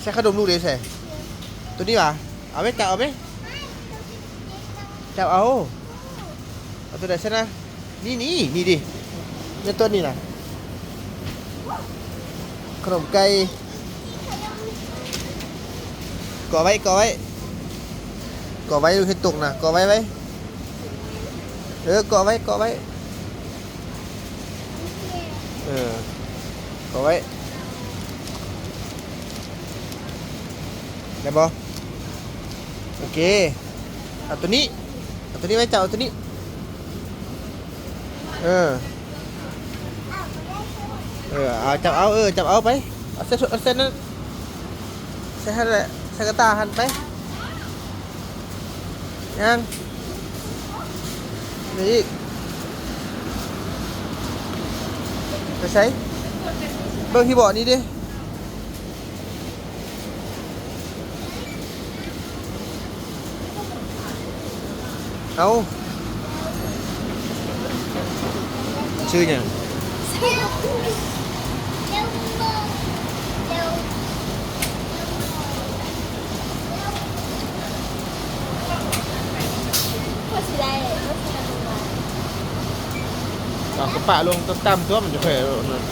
ໃສ່ຂະໜົມລູກເດ້ໃສ່ ໂຕນີ້ຫວາ? ເອົາໄວ້ ຈັບເອົາໄວ້ ຈັບເອົາ ເອົາໂຕໃດຊັ້ນນະ? ນີ້ ນີ້ ນີ້ດິ ແມ່ນໂຕນີ້ນະ ຂະໜົມໄກ່ ເກາະໄວ້ ເກາະໄວ້ ເກາະໄວ້ ລູກເຮັດຕົກນະ ເກາະໄວ້ໄວ້ ເອີ ເກາະໄວ້ ເກາະໄວ້ ເອີ ເກາະໄວ້ ໄດ້ບໍ່? ໂອເຄ ເອົາໂຕນີ້ ເອົາໂຕນີ້ໄວ້ ເຈົ້າເອົາໂຕນີ້ ເອີ ເອີ ເອົາ ຈັບເອົາ ເອີ ຈັບເອົາໄປ ເອົາໃສ່ ເອົາໃສ່ນັ້ນ ໃສ່ຫັ້ນແຫຼະ ໃສ່ກະຕ່າຫັ້ນໄປ ຍັງ ນີ້ອີກ ໄປໃສ ເບິ່ງທີ່ເບາະນີ້ເດ້. ເອົາ ຊື່ຫຍັງ? ເອົາກະປະລົງຕ່ຳໆ ຕົວະ ມັນຈະຄ່ອຍອັນນັ້ນ.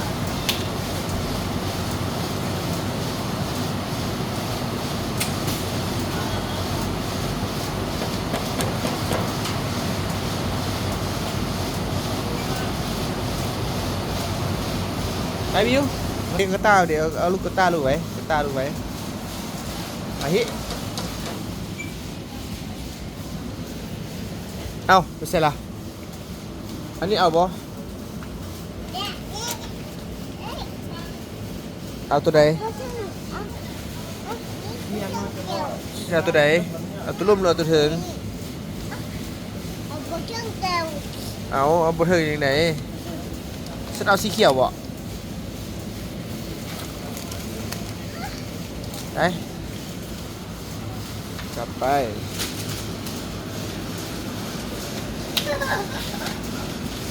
ໄປ ບິວ ເຮັດກະຕ່າເດ ເອົາລູກກະຕ່າລູກໄວ້ ກະຕ່າລູກໄວ້ ອາຫິ ເອົາ ໄປໃສລະ? ອັນນີ້ເອົາບໍ່? ເອົາໂຕໃດ? ເອົາໂຕໃດ? ເອົາໂຕລຸ່ມ ຫຼືເອົາໂຕເທິງ? ເອົາ ເອົາບໍ່ເທິງຈັ່ງໃດ? ຊັ້ນເອົາສີຂຽວບໍ່? ໄປ. ຈັດໄປ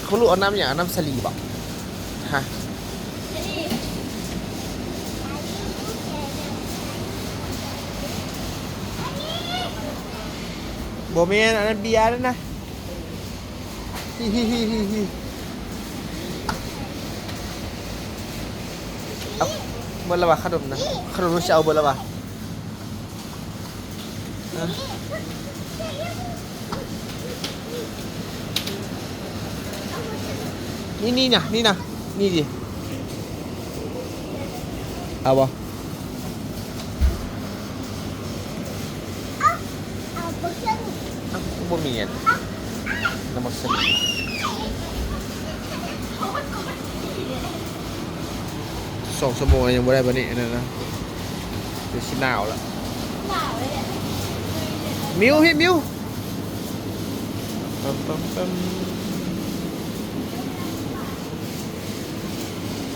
ເຂົາລູກເອົານ້ຳຫຍັງ? ເອົານ້ຳສາລີບໍ? ຮະ ບໍ່ແມ່ນ ອັນນັ້ນເບຍນັ້ນນະ. ຮີ ຮີ ເອົາ ເບິດລະຫວາຂະໜົມນະ? ຂະໜົມຊິເອົາເບິດລະຫວາ? ນີ້ ນີ້ນະ ນີ້ນະ ນີ້ດິ ເອົາບໍ່? ເອົ້າ ບໍ່ມີອັນ ນ້ຳມັກສະລີ ສອງຊົ່ວໂມງແລ້ວຍັງບໍ່ໄດ້ບາດນີ້ ອັນນັ້ນນະ ເປັນຊິໜາວລະ ມິວ ພີ່ ມິວ.